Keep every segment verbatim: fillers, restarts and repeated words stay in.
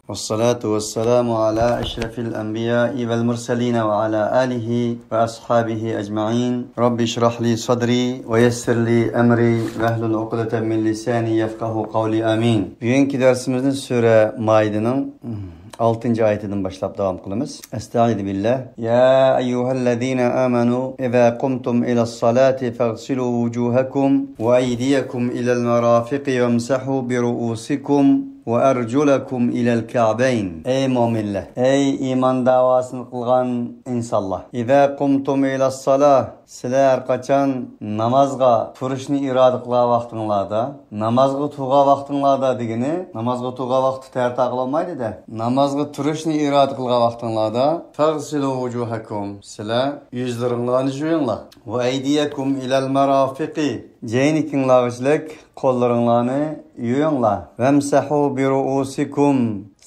والصلاة والسلام على أشرف الأنبياء والمرسلين وعلى آله وأصحابه أجمعين. رب اشرح لي صدري ويسر لي أمري واحلل عقدة من لساني يفقه قولي. آمين. بۈگۈنكى دەرسىمىزنى سۈرە مائىدىنىڭ ئالتىنچى ئايىتىدىن باشلاپ داۋام قىلىمىز. أستعيذ بالله. يا أيها الذين آمنوا إذا قمتم إلى الصلاة فاغسلوا وجوهكم وأيديكم إلى المرافق وامسحوا برؤوسكم وأرجلكم إلى الكعبين. ئەي مۆمىنلەر، ئەي ئىمان داۋاسىنى قىلغان ئىنسانلار. إذا قمتم إلى الصلاة، سىلەر ھەر قاچان نامازغا تۇرۇشنى ئىرادە قىلغان ۋاقتىڭلاردا، نامازغا تۇرغان ۋاقتىڭلاردا دېگىنى، نامازغا تۇرغان ۋاقىتتا تەرەت تاقىلالمايدۇ-دە. نامازغا تۇرۇشنى ئىرادە قىلغان ۋاقتىڭلاردا، فاغسلوا وجوهكم، سىلەر يۈزلىرىڭلارنى يۇيۇڭلار. وأيديكم إلى المرافق، جەينىكىڭلارغىچىلىك قوللىرىڭلارنى يۇيۇڭلار. وامسحوا برؤوسكم،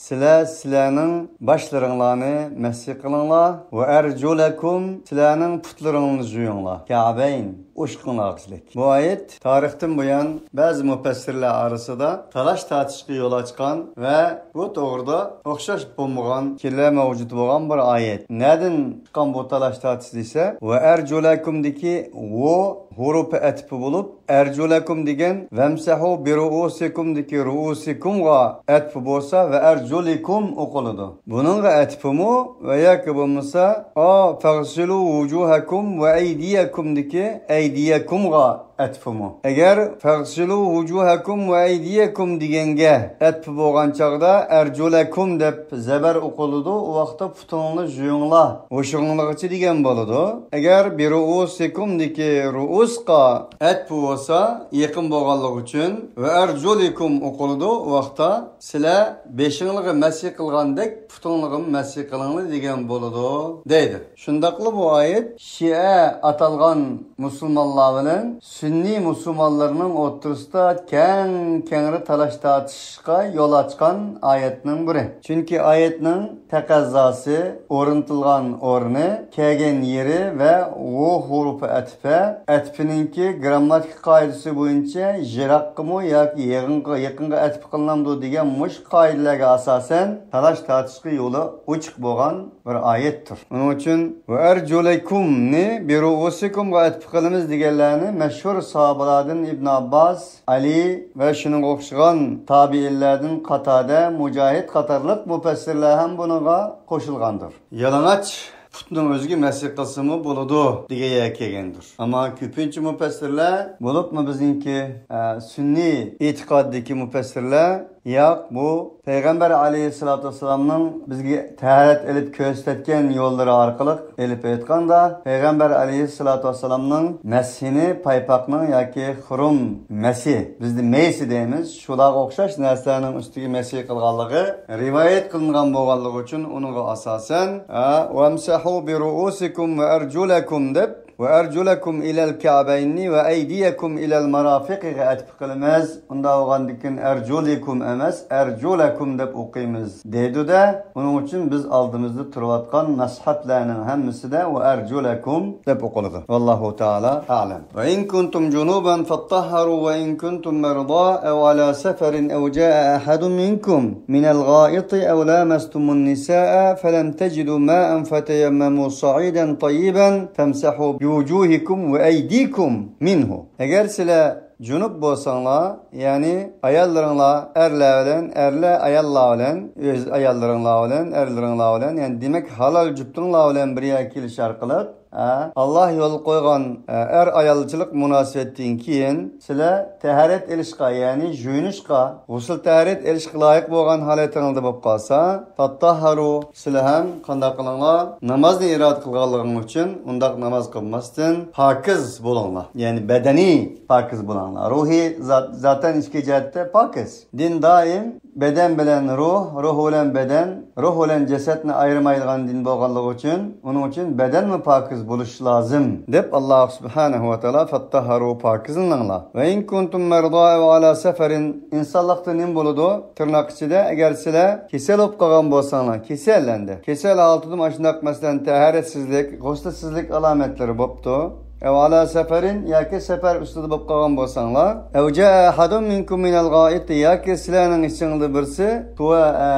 سىلەر سىلەرنىڭ باشلىرىڭلارنى مەسىھ قىلىڭلار. وأرجلكم، سىلەرنىڭ پۇتلىرىڭلارنى يۇيۇڭلار. كعبين، ئۇچقۇڭلارغىچىلىك. بۇ ئايەت تارىختىن بۇيان بەزى مۇپەسسىرلەر ئارىسىدا تالاش تارتىشقا يول ئاچقان ۋە بۇ توغرىدا ئوخشاش بولمىغان پىكىرلەر مەۋجۇت بولغان بىر ئايەت. نەدىن چىققان بۇ تالاش تارتىش دېسە، وأرجلكم دىكى ۋو ھۇرۇپى ئەتىپى بولۇپ، أرجلكم دېگەن وامسحوا برؤوسكم دىكى رؤوسكمغا ئەتىپى بولسا، وأرجلكم ئوقۇلىدۇ. بۇنىڭغا ئەتىپىمۇ ۋە ياكى بولمىسا، ئا، فاغسلوا وجوهكم وأيديكم دىكى أيديكمغا ئەتىپىمۇ. ئەگەر فاغسلوا وجوهكم وأيديكم دېگەنگە ئەتىپى بولغان چاغدا أرجلكم دەپ زەبەر ئوقۇلىدۇ، ئۇ ۋاقىتتا پۇتۇڭلارنى يۇيۇڭلار، ھوشۇڭلارغىچە دېگەن بولىدۇ. ئەگەر برؤوسكم دىكى رؤوسقا ئەتىپى بولسا، يېقىن بولغانلىقى ئۈچۈن، وأرجلكم ئوقۇلىدۇ، ئۇ ۋاقىتتا سىلەر بېشىڭلارغا مەسىھ قىلغاندەك پۇتۇڭلارغىمۇ مەسىھ قىلىڭلار دېگەن بولىدۇ، دەيدۇ. شۇنداقلا بۇ ئايەت شىئە ئاتالغان مۇسۇلمانلار بىلەن سۈننىي مۇسۇلمانلارنىڭ ئوتتۇرىسىدا كەڭ كەڭرى تالاش تارتىشقا يول ئاچقان ئايەتنىڭ بىرى. چۈنكى ئايەتنىڭ تەقەززاسى، ئورنىتىلغان ئورنى، كەلگەن يېرى ۋە ۋو ھۇرۇپى ئەتىپە، ئەتىپىنىڭكى گىرامماتىكا قائىدىسى بويىچە يىراققىمۇ ياكى يېقىنغا، يېقىنغا ئەتىپ قىلىنامدۇ دېگەن مۇشۇ قائىدىلەرگە ئاساسەن تالاش تارتىشقا يولى ئوچۇق بولغان بىر ئايەتتۇر. ئۇنىڭ ئۈچۈن وأرجلكمنى برؤوسكمغا ئەتىپ قىلىمىز دېگەنلەرنى مەشھۇر ساھابىلاردىن ئىبن ئابباس، ئەلى ۋە شۇنىڭغا ئوخشىغان تابىئىنلاردىن قاتادە، مۇجاھىد قاتارلىق مۇپەسسىرلەر ھەم بۇنىڭغا قوشۇلغاندۇر. يالىڭاچ پۇتنىڭ ئۆزىگە مەسىھ قىلسىمۇ بولىدۇ دېگەن يەرگە كەلگەندۇر. ئەمما كۆپىنچە مۇپەسسىرلەر، بولۇپمۇ بىزنىڭكى، ئە، سۈننىي ئېتىقادىدىكى مۇپەسسىرلەر، ياق، بۇ پەيغەمبەر ئەلەيھىسسالاتۇ ۋەسسالامنىڭ بىزگە تەھارەت ئېلىپ كۆرسەتكەن يوللىرى ئارقىلىق ئېلىپ ئېيتقاندا، پەيغەمبەر ئەلەيھىسسالاتۇ ۋەسسالامنىڭ مەسىھىنى پايپاقنىڭ ياكى خۇرۇم مەسى، بىزدە مەيسى دەيمىز، شۇلارغا ئوخشاش نەرسىلەرنىڭ ئۈستىگە مەسىھ قىلغانلىقى رىۋايەت قىلىنغان بولغانلىقى ئۈچۈن ئۇنىڭغا ئاساسەن، ھە، وامسحوا برؤوسكم وأرجلكم دەپ، وأرجلكم إلى الكعبين وأيديكم إلى المرافق غا ئەتىپ قىلىمىز. ئۇنداق بولغاندىكىن أرجلكم ئەمەس، أرجلكم دەپ ئوقۇيمىز دەيدۇ-دە. ئۇنىڭ ئۈچۈن بىز ئالدىمىزدا تۇرۇۋاتقان مەزھەپلەرنىڭ ھەممىسىدە وأرجلكم دەپ ئوقۇلىدۇ. والله تعالى أعلم. وإن كنتم جنبا فاطهروا وإن كنتم مرضى أو على سفر أو جاء أحد منكم من الغائط أو لامستم النساء فلم تجدوا ماء فتيمموا صعيدا طيبا فامسحوا بوجوهكم وأيديكم منه. ئەگەر سىلەر جۇنۇپ بولساڭلار، يەنى ئاياللىرىڭلار، ئەرلەر بىلەن، ئەرلەر ئاياللار بىلەن، ئۆز ئاياللىرىڭلار بىلەن، ئەرلىرىڭلار بىلەن، يەنى دېمەك ھالال جۈپتۈڭلار بىلەن بىر يەرگە كېلىش ئارقىلىق، ئە، ئاللا يولغا قويغان، ئە، ئەر ئايالچىلىق مۇناسىۋەتتىن كېيىن سىلەر تەھارەت ئېلىشقا، يەنى يۇيۇنۇشقا، غۇسۇل تەھارەت ئېلىشقا لايىق بولغان ھالىتىڭلاردا بولۇپ قالسا، فاتتاھھارۇ، سىلەر ھەم قانداق قىلىڭلار؟ نامازنى ئىرادە قىلغانلىقىڭ ئۈچۈن ئۇنداق ناماز قىلماستىن پاكىز بولۇڭلار. يەنى بەدەنىي پاكىز بولۇڭلار. روھىي زات-، زاتەن ئىچكى جەھەتتە پاكىز. دىن دائىم بەدەن بىلەن روھ، روھ بىلەن بەدەن، روھ بىلەن جەسەتنى ئايرىمايدىغان دىن بولغانلىقى ئۈچۈن، ئۇنىڭ ئۈچۈن بەدەنمۇ پاكىز بولۇشى لازىم، دەپ ئاللا سۇبھانەھۇ ۋە تائالا فاتتاھھارۇ، پاكىزلىنىڭلار. ۋە ئىن كۇنتۇم مەردا ئەۋ ئالا سەفەرىن، ئىنسانلىقتا نېمە بولىدۇ؟ تىرناق ئىچىدە، ئەگەر سىلەر كېسەل بولۇپ قالغان بولساڭلار، كېسەل ئەمدى. كېسەل ھالىتىدىمۇ ئاشۇنداق، مەسىلەن، تەھارەتسىزلىك، غۇسلسىزلىك ئالامەتلىرى بوپتۇ. ئەۋ ئالا سەپەرىن، ياكى سەپەر ئۈستىدە بولۇپ قالغان بولساڭلار. ئەۋ جائە ئەھەدۇن مىنكۇم مىنەل غائىتى، ياكى سىلەرنىڭ ئىچىڭلاردا بىرسى تۇۋا، ئە،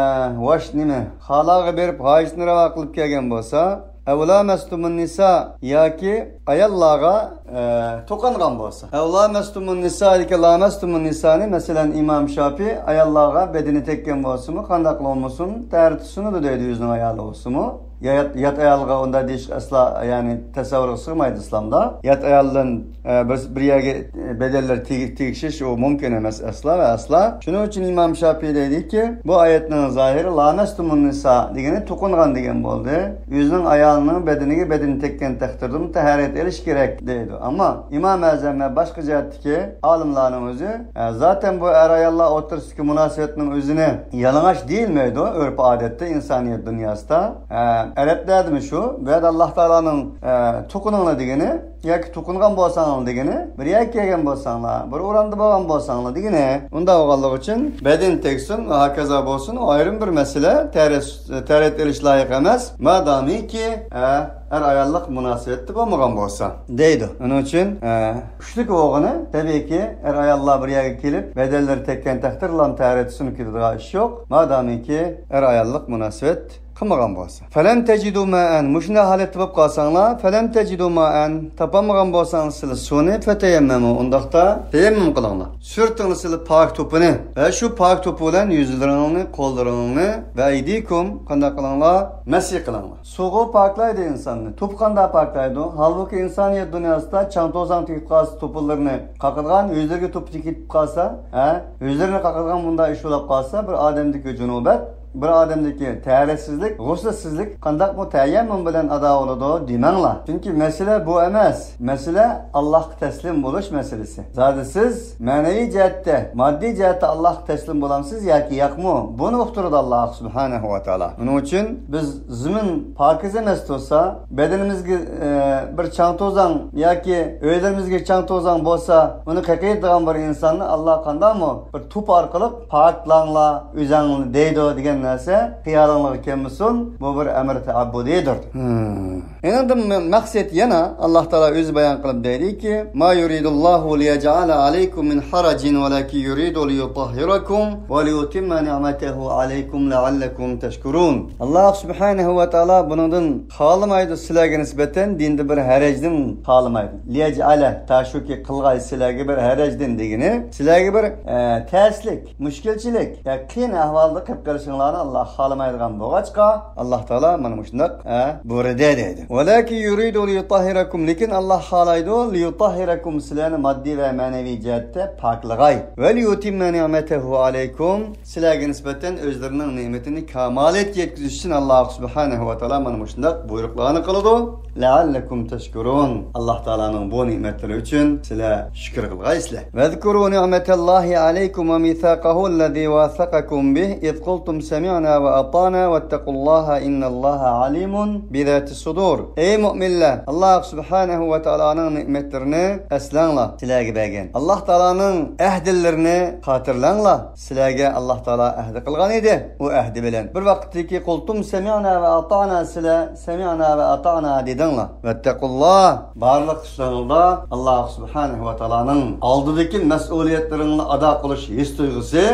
ۋاش نېمە، خالاغا بېرىپ ھاجىتىنى راۋا قىلىپ كەلگەن بولسا. ئەۋ لامەستۇمۇن نىسا، ياكى ئاياللارغا، ئە، توقۇنغان بولسا. ئەۋ لامەستۇمۇن نىسا دېگەن لامەستۇمۇن نىسانى، مەسىلەن، ئىمام شاپىي ئاياللارغا بەدىنى تەگكەن بولسىمۇ، قانداق بولمىسۇن، تەھارىتى سۇنىدۇ دەيدۇ ئۆزىنىڭ ئايالى بولسىمۇ. يات، يات ئايالغا ئۇنداق دېيىش ئەسلا، يەنى تەسەۋۋۇرغا سىغمايدۇ ئىسلامدا. يات ئايال بىلەن، ئە، بىر، بىر يەرگە، ئە، بەدەنلەر تېگىش، تېگىشىش ئۇ مۇمكىن ئەمەس ئەسلا ۋە ئەسلا. شۇنىڭ ئۈچۈن ئىمام شاپىي دەيدىكى، بۇ ئايەتنىڭ زاھىرى لامەستۇمۇن نىسا دېگىنى توقۇنغان دېگەن بولدى. ئۆزىنىڭ ئايالىنىڭ بەدىنىگە بەدىنى تەگكەن تەقدىردىمۇ تەھارەت ئېلىش كېرەك دەيدۇ. ئەمما ئىمام ئەزەم ۋە باشقا جەھەتتىكى ئالىملارنىڭ ئۆزى، ئە، زاتەن بۇ ئەر-ئاياللار ئوتتۇرىسىدىكى مۇناسىۋەتنىڭ ئۆزىنى يالىڭاچ دېيىلمەيدۇ ئۆرپ-ئادەتتە، ئىنسانىيەت دۇنياسىدا. ئە، ئەرەبلەردىمۇ شۇ، بۇ يەردە ئاللاھ تائالانىڭ، ئە، توقۇنۇڭلار دېگىنى ياكى توقۇنغان بولساڭلار دېگىنى، بىر يەرگە كەلگەن بولساڭلار، بىر ئورامدا بولغان بولساڭلار دېگىنى. ئۇنداق بولغانلىقى ئۈچۈن بەدىنى تەگسۇن ۋە ھاكازا بولسۇن، ئۇ ئايرىم بىر مەسىلە. تەرەت، تەرەت ئېلىش لايىق ئەمەس، مادامىكى، ئە، ئەر-ئاياللىق مۇناسىۋەتتە بولمىغان بولسا، دەيدۇ. ئۇنىڭ ئۈچۈن، ئە، كۈچلۈك بولغىنى، تەبىئىيكى، ئەر-ئاياللار بىر يەرگە كېلىپ، بەدەنلىرى تەگكەن تەقدىردىلا تەھارەت سۇنۇپ كېتىدىغان ئىش يوق، مادامىكى ئەر-ئاياللىق مۇناسىۋەت قىلمىغان بولسا. فەلەم تەجىدۇ مائەن، مۇشۇنداق ھالەتتە بولۇپ قالساڭلار، فەلەم تەجىدۇ مائەن، تاپالمىغان بولساڭلار سىلەر سۇنى، فەتەيەممەمۇ، ئۇنداقتا تەيەممۇم قىلىڭلار. سۈرتۈڭلار سىلەر پاك توپىنى ۋە شۇ پاك توپى بىلەن يۈزلىرىڭلارنى، قوللىرىڭلارنى ۋە ئەيدىكۇم، قانداق قىلىڭلار؟ مەسى قىلىڭلار. سۇغۇ پاكلايدۇ ئىنساننى. توپا قانداق پاكلايدۇ؟ ھالبۇكى، ئىنسانىيەت دۇنياسىدا چاڭ-توزاڭ تېگىپ قالسا، توپىلىرىنى قاقىدىغان، ئۆزلىرىگە توپا تېگىپ قالسا، ھە، ئۆزلىرىنى قاقىدىغان بۇنداق ئىش بولۇپ قالسا، بىر ئادەمدىكى جۇنۇبەت، بىر ئادەمدىكى تەھارەتسىزلىك، غۇسلسىزلىك قانداقمۇ تەيەممۇم بىلەن ئادا بولىدۇ دېمەڭلار. چۈنكى مەسىلە بۇ ئەمەس. مەسىلە ئاللاھقا تەسلىم بولۇش مەسىلىسى. زادى سىز مەنىۋى جەھەتتە، ماددىي جەھەتتە ئاللاھقا تەسلىم بولامسىز ياكى ياقمۇ؟ بۇنى ئۇقتۇرىدۇ ئاللاھ سۇبھانەھۇ ۋە تائالا. ئۇنىڭ ئۈچۈن بىز زېمىن پاكىز ئەمەس تۇرسا، بەدىنىمىزگە، ئە، بىر چاڭ-توزاڭ ياكى ئۆيلىرىمىزگە چاڭ-توزاڭ بولسا، ئۇنى قېقىيدىغان بىر ئىنساننى ئاللاھ قانداقمۇ بىر توپا ئارقىلىق پاكلاڭلار ئۆزەڭلارنى دەيدۇ دېگەن نەرسە خىيالىڭلارغا كەلمىسۇن. بۇ بىر ئەمر تەئەببۇدىيدۇر. ھىم. ئېنىڭدىن م-، مەقسەت يەنە ئاللاھ تائالا ئۆزى بايان قىلىپ دەيدىكى، ما يۇرىدۇللاھۇ لىيەجئەلە ئەلەيكۇم مىن ھەرەجىن ۋەلەكىن يۇرىدۇ لىيۇتەھھىرەكۇم ۋە لىيۇتىممە نىئمەتەھۇ ئەلەيكۇم لەئەللەكۇم تەشكۇرۇن. ئاللاھ سۇبھانەھۇ ۋە تائالا بۇنىڭدىن خالىمايدۇ سىلەرگە نىسبەتەن، دىندا بىر ھەرەجدىن خالىمايدۇ. لىيەجئەلە، تاشۇكى قىلغاي سىلەرگە بىر ھەرەجدىن دېگىنى، سىلەرگە بىر، ئە، تەسلىك، مۈشكۈلچىلىك، يا قىيىن ئەھۋالدا قېلىپ قېلىشىڭلارنى ئاللاھ خالىمايدىغان بولغاچقا، ئاللاھ تائالا مانا مۇشۇنداق، ئە، بۇيرۇدى دەيدۇ. ۋەلەكىن يۇرىدۇ لىيۇتەھھىرەكۇم، لېكىن ئاللاھ خالايدۇ، لىيۇتەھھىرەكۇم، سىلەرنى ماددىي ۋە مەنىۋى جەھەتتە پاكلىغاي. ۋە لىيۇتىممە نىئمەتەھۇ ئەلەيكۇم، سىلەرگە نىسبەتەن ئۆزلىرىنىڭ نېمىتىنى كامالەتكە يەتكۈزۈش ئۈچۈن ئاللاھ سۇبھانەھۇ ۋە تائالا مانا مۇشۇنداق بۇيرۇقلارنى قىلىدۇ. لەئەللەكۇم تەشكۇرۇن. ئاللاھ تائالانىڭ بۇ نېمەتلىرى ئۈچۈن سىلەر شۈكۈر قىلغايسىلەر. ۋەزكۇرۇ نىئمەتەللاھى ئەلەيكۇم ۋە مىساقەھۇ لەزى ۋەسەقەكۇم بىھ ئىز قۇلتۇم سەمىئنا ۋە ئەتانا ۋەتتەقۇللاھە ئىننەللاھە ئەلىمۇن بىزاتىس سۇدۇر. ئەي مۆمىنلەر، ئاللاھ سۇبھانەھۇ ۋە تائالانىڭ نېمەتلىرىنى ئەسلەڭلار، سىلەرگە بەرگەن. ئاللاھ تائالانىڭ ئەھدىلىرىنى خاتىرىلەڭلار. سىلەرگە ئاللاھ تائالا ئەھدى قىلغان ئىدى. ئۇ ئەھدى بىلەن بىر ۋاقىتتىكى قۇلتۇم سەمىئنا ۋە ئەتانا، سىلەر سەمىئنا ۋە ئەتانا دېدىڭلار. ۋەتتەقۇللاھ، بارلىق ئىشلىرىڭلاردا ئاللاھ سۇبھانەھۇ ۋە تائالانىڭ ئالدىدىكى مەسئۇلىيەتلىرىڭلارنى ئادا قىلىش ھېس تۇيغۇسى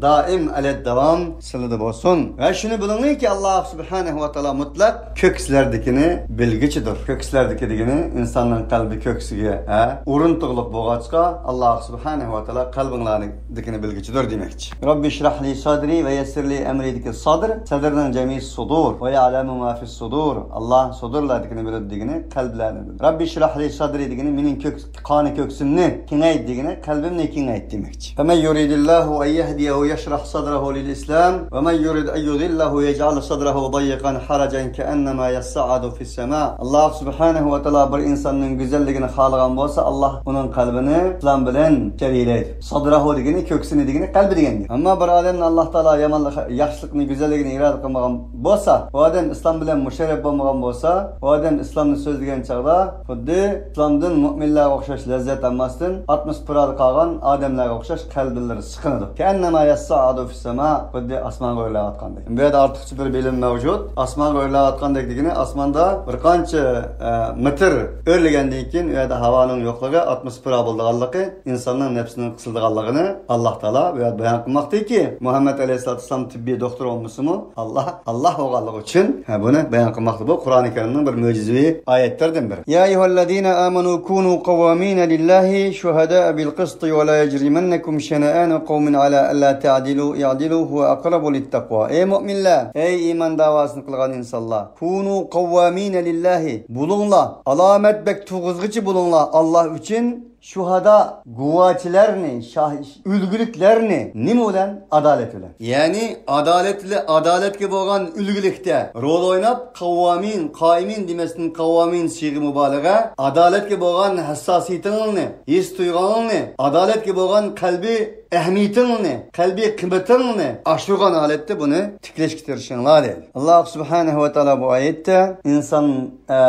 دائىم ئەلەت داۋام سىلىدە بولسۇن. ۋە شۇنى بىلىڭلاركى، ئاللاھ سۇبھانەھۇ ۋە تائالا مۇتلەق كۆكسىلەردىكىنى بىلگۈچىدۇر. كۆكسىلەردىكى دېگىنى ئىنساننىڭ قەلبى كۆكسىگە، ھە، ئورۇنتۇغلۇق بولغاچقا، ئاللاھ سۇبھانەھۇ ۋە تائالا قەلبىڭلاردىكىنى بىلگۈچىدۇر دېمەكچى. رەببى ئىشرەھ لى سەدرى ۋە يەسسىر لى ئەمرى دىكى سەدر، سەدرنىڭ جەمئى سۇدۇر. ۋە يەئلەمۇ ما فىس سۇدۇر. ئاللاھ سۇدۇرلاردىكىنى بىلىدۇ دېگىنى قەلبلەرنى بىلىدۇ. رەببى ئىشرەھ لى سەدرى دېگىنى مېنىڭ كۆك قانى كۆكسۈمنى كېڭەيت دېگىنى، قەلبىمنى كېڭەيت دېمەكچى. فَمَن يُرِدِ اللَّهُ أَن يَهْدِيَهُ يَشْرَحْ صَدْرَهُ لِلْإِسْلَامِ وَمَن يُرِدْ أَن يُضِلَّهُ يَجْعَلْ صَدْرَهُ ضَيِّقًا حَرَجًا كَأَنَّمَا يَصَّعَّدُ فِي السَّمَاءِ. ئاللاھ سۇبھانەھۇ ۋە تائالا بىر ئىنساننىڭ گۈزەللىكىنى خالىغان بولسا، ئاللاھ ئۇنىڭ قەلبىنى ئىسلام بىلەن شەرھلەيدۇ. سەدرەھۇ دېگىنى كۆكسىنى دېگىنى، قەلبى دېگەن گەپ. ئەمما بىر ئادەمنى ئاللاھ تائالا يامانلىق، ياخشىلىقنى، گۈزەللىكنى ئىرادە قىلمىغان بولسا، ئۇ ئادەم ئىسلام بىلەن مۇشەررەپ بولمىغان بولسا، ئۇ ئادەم ئىسلامنى سۆزلىگەن چاغدا خۇددى ئىسلامدىن مۆمىنلەرگە ئوخشاش لەززەت ئالماستىن، ئاتموسفېرادا قالغان ئادەملەرگە ئوخشاش قەلبلىرى سىقىنىدۇ. كەئەننەما يَصَّعَّدُ فِي السَّمَاءِ، خۇددى ئاسمانغا ئۆرلەۋاتقاندەك. بۇ يەردە ئارتۇقچە بىر بىلىم مەۋجۇت. ئاسمانغا ئۆرلەۋاتقاندەك دېگىنى ئاسماندا بىر قانچە، ئە، مېتىر ئۆرلىگەندىن كېيىن، ئۇ يەردە ھاۋانىڭ يوقلۇقى، ئاتموسفېرا بولىدىغانلىقى، ئىنساننىڭ نەپسىنىڭ قىسىلىدىغانلىقىنى ئاللاھ تائالا بۇ يەردە بايان قىلماقتىكى، مۇھەممەد ئەلەيھىسسالاتۇ ۋەسسالام تېببىي دوختۇر بولمىسىمۇ، ئاللاھ، ئاللاھ بولغانلىقى ئۈچۈن، ھە، بۇنى بايان قىلماقتا. بۇ قۇرئانى كەرىمنىڭ بىر مۆجىزىۋى ئايەتلىرىدىن بىرى. يَا أَيُّهَا الَّذِينَ آمَنُوا كُونُوا قَوَّامِينَ لِلَّهِ شُهَدَاءَ بِالْقِسْطِ وَلَا يَجْرِمَنَّكُمْ شَنَآنُ قَوْمٍ عَلَىٰ أَلَّا تَعْدِلُوا اعْدِلُوا هُوَ أَقْرَبُ لِلتَّقْوَى. ئەي مۆمىنلەر، ئەي ئىمان داۋاسىنى قىلغان ئىنسانلار، كُونُوا قَوَّامِينَ لِلَّهِ، بولۇڭلار، ئالامەت بەك تۇرغۇزغۇچى بولۇڭلار ئاللاھ ئۈچۈن. شۇھادا، گۇۋاچىلەرنى، شاھ-، ئۈلگىلىكلەرنى نېمە بىلەن؟ ئادالەت بىلەن. يەنى ئادالەتلى، ئادالەتكە بولغان ئۈلگىلىكتە رول ئويناپ، قاۋۋامىن، قائىمىن دېمەستىن، قاۋۋامىن سىيغە مۇبالىغە، ئادالەتكە بولغان ھەسساسىيىتىڭنى، ھېس تۇيغۇڭنى، ئادالەتكە بولغان قەلبىي ئەھمىيىتىڭنى، قەلبىي قىممىتىڭنى ئاشۇرغان ھالەتتە بۇنى تىكلەشكە تىرىشىڭلار، دەيدۇ. ئاللاھ سۇبھانەھۇ ۋە تائالا بۇ ئايەتتە ئىنسان ئە،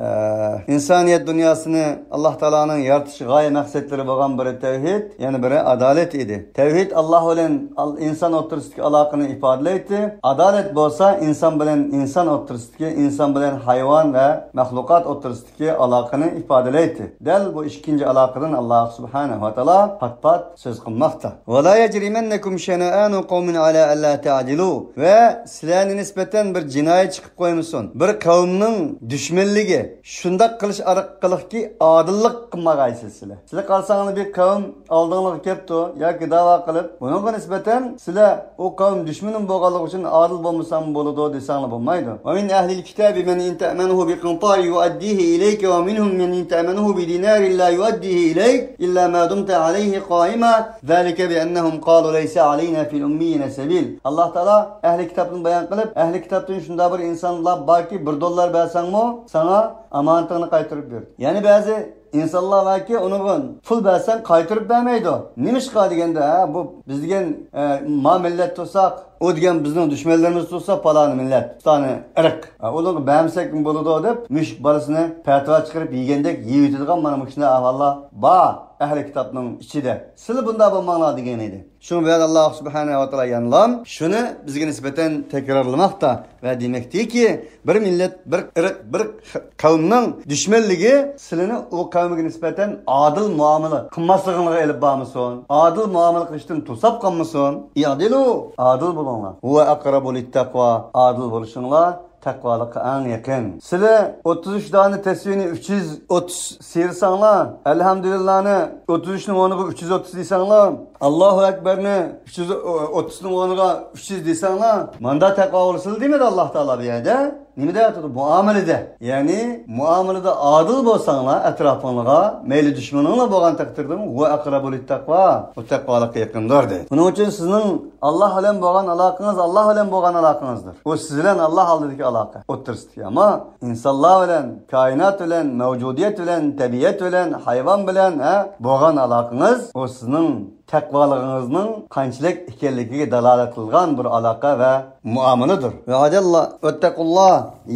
ئە، ئىنسانىيەت دۇنياسىنى ئاللاھ تائالانىڭ يارىتىش غايە مەقسەتلىرى بولغان بىرى تەۋھىد، يەنە بىرى ئادالەت ئىدى. تەۋھىد ئاللاھ بىلەن ئال-، ئىنسان ئوتتۇرىسىدىكى ئالاقىنى ئىپادىلەيتتى. ئادالەت بولسا ئىنسان بىلەن ئىنسان ئوتتۇرىسىدىكى، ئىنسان بىلەن ھايۋان ۋە مەخلۇقات ئوتتۇرىسىدىكى ئالاقىنى ئىپادىلەيتتى. دەل بۇ ئىككىنچى ئالاقىدىن ئاللاھ سۇبھانەھۇ ۋە تائالا پات-پات سۆز قىلماقتا. وَلَا يَجْرِمَنَّكُمْ شَنَآنُ قَوْمٍ عَلَىٰ أَلَّا تَعْدِلُوا، ۋە سىلەرنى نىسبەتەن بىر جىنايى چىقىپ قويمىسۇن. بىر قەۋمنىڭ دۈشمەنلىكى شۇنداق قىلىش ئارقىلىقكى ئادىللىق قىلمىغايسىز سىلەر. سىلەر قارىساڭلار بىر قەۋم ئالدىڭلارغا كەپتۇ ياكى داۋا قىلىپ، بۇنىڭغا نىسبەتەن سىلەر ئۇ قەۋم دۈشمىنىم بولغانلىقى ئۈچۈن ئادىل بولمىسام بولىدۇ دېسەڭلار بولمايدۇ. وَمِنْ أَهْلِ الْكِتَابِ مَنْ إِنْ تَأْمَنْهُ بِقِنْطَارٍ يُؤَدِّهِ إِلَيْكَ وَمِنْهُمْ مَنْ إِنْ تَأْمَنْهُ بِدِينَارٍ لَا يُؤَدِّهِ إِلَيْكَ إِلَّا مَا دُمْتَ عَلَيْهِ قَائِمًا ذَٰلِكَ بِأَنَّهُمْ قَالُوا لَيْسَ عَلَيْنَا فِي الْأُمِّيِّينَ سَبِيلٌ. ئاللاھ تائالا ئەھلى كىتابنى بايان قىلىپ، ئەھلى كىتابتىن شۇنداق بىر ئىنسانلار باركى، بىر دوللار بەرسەڭمۇ ساڭا ئامانىتىڭنى قايتۇرۇپ بېرىدۇ. يەنە بەزى ئىنسانلار باركى، ئۇنىڭغا پۇل بەرسەڭ قايتۇرۇپ بەرمەيدۇ. نېمىشقا دېگەندە، ھە، بۇ بىز دېگەن، ئە، ما مىللەت تۇرساق، ئۇ دېگەن بىزنىڭ دۈشمەنلىرىمىز تۇرسا، پالانى مىللەت، پۇلانى ئىرق. ھە، ئۇلارغا بەرمىسەكمۇ بولىدۇ دەپ، مۈشۈك بالىسىنى پەتىۋا چىقىرىپ يېگەندەك يېيىۋېتىدىغان مانا مۇشۇنداق ئەھۋاللار بار ئەھلى كىتابنىڭ ئىچىدە. سىلى بۇنداق بولماڭلار دېگەن ئىدى. شۇنىڭ بىلەن ئاللاھ سۇبھانەھۇ ۋە تائالا يەنىلا شۇنى بىزگە نىسبەتەن تەكرارلىماقتا ۋە دېمەكتىكى، بىر مىللەت، بىر ئىرق، بىر قەۋمنىڭ دۈشمەنلىكى سىلىنى ئۇ قەۋمگە نىسبەتەن ئادىل مۇئامىلە قىلماسلىقىڭلارغا ئېلىپ بارمىسۇن، ئادىل مۇئامىلە قىلىشتىن توساپ قالمىسۇن. ئىئدىلۇ، ئادىل بولۇڭلار. ھۇۋە ئەقرەبۇ لىتتەقۋا، ئادىل بولۇشۇڭلار تەقۋالىققا ئەڭ يېقىن. سىلى ئوتتۇز ئۈچ دانە تەسۋىنى ئۈچ يۈز ئوتتۇز سىيرىساڭلار، ئەلھەمدۇلىللانى ئوتتۇز ئۈچنىڭ ئورنىغا ئۈچ يۈز ئوتتۇز دېسەڭلار، ئاللاھۇ ئەكبەرنى ئۈچ يۈز ئوتتۇزنىڭ ئورنىغا ئۈچ يۈز دېسەڭلار، ماندا تەقۋا بولسىلا دېمىدى ئاللاھ تائالا بۇ يەردە. نېمە دەۋاتىدۇ؟ مۇئامىلىدە. يەنى مۇئامىلىدە ئادىل بولساڭلار ئەتراپىڭلارغا، مەيلى دۈشمىنىڭلار بولغان تەقدىردىمۇ، ھۇۋە ئەقرەبۇ لىتتەقۋا، ئۇ تەقۋالىققا يېقىندۇر دەيدۇ. بۇنىڭ ئۈچۈن سىزنىڭ ئاللاھ بىلەن بولغان ئالاقىڭىز ئاللاھ بىلەن بولغان ئالاقىڭىزدۇر. ئۇ سىز بىلەن ئاللاھ ئالدىدىكى ئالاقە ئوتتۇرىسىدىكى. ئەمما ئىنسانلار بىلەن، كائىنات بىلەن، مەۋجۇدىيەت بىلەن، تەبىئەت بىلەن، ھە، بولغان ئالاقىڭىز، ئۇ سىزنىڭ تەقۋالىقىڭىزنىڭ قانچىلىك ئىكەنلىكىگە دالالەت قىلغان بىر ئالاقە ۋە مۇئامىلىدۇر. ۋە ئادەللا، ۋەتتەقۇللا،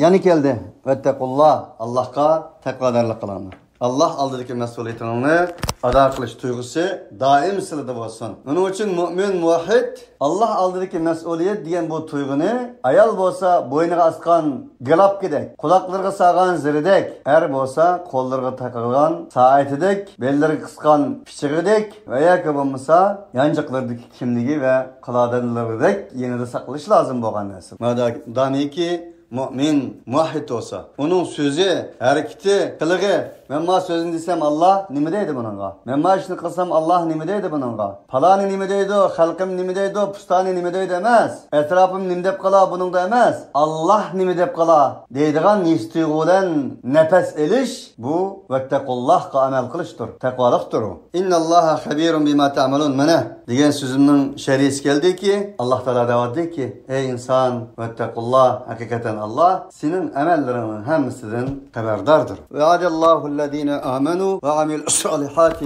يەنە كەلدى. ۋەتتەقۇللا، ئاللاھقا تەقۋادارلىق قىلىڭلار. ئاللاھ ئالدىدىكى مەسئۇلىيىتىڭلارنى ئادا قىلىش تۇيغۇسى دائىم سىلىدە بولسۇن. ئۇنىڭ ئۈچۈن مۆمىن، مۇۋەھھىد، ئاللاھ ئالدىدىكى مەسئۇلىيەت دېگەن بۇ تۇيغۇنى ئايال بولسا بوينىغا ئاسقان گىلاپكىدەك، قۇلاقلىرىغا سالغان زىرىدەك، ئەر بولسا قوللىرىغا تاقىغان سائىتىدەك، بېلىرىگە قىسقان پىچىقىدەك ۋە ياكى بولمىسا يانچۇقلىرىدىكى كىملىكى ۋە قىلادانلىرىدەك يېنىدا ساقلىشى لازىم بولغان نەرسە. مادا-، دامىكى مۆمىن، مۇۋەھھىد بولسا، ئۇنىڭ سۆزى، ھەرىكىتى، قىلىقى، مەن ما سۆزنى دېسەم، ئاللاھ نېمە دەيدۇ بۇنىڭغا؟ مەن ما ئىشنى قىلسام، ئاللاھ نېمە دەيدۇ بۇنىڭغا؟ پالانى نېمە دەيدۇ، خەلقىم نېمە دەيدۇ، پۇستانى نېمە دەيدۇ ئەمەس. ئەتراپىم نېمە دەپ قالا بۇنىڭدا ئەمەس. ئاللاھ نېمە دەپ قالا دەيدىغان ھېس تۇيغۇ بىلەن نەپەس ئېلىش، بۇ ۋەتتەقۇللاھقا ئەمەل قىلىشتۇر، تەقۋالىقتۇر ئۇ. ئىنناللاھا خەبىرۇن بىما تەئمەلۇن. مانا دېگەن سۆزۈمنىڭ شەرھىسى كەلدىكى، ئاللاھ تائالا دەۋاتىدۇكى، ئەي ئىنسان، ۋەتتەقۇللاھ، ھەقىقەتەن ئاللا سېنىڭ ئەمەللىرىڭنىڭ ھەممىسىدىن خەۋەرداردۇر. وعد الله الذين آمنوا وعملوا الصالحات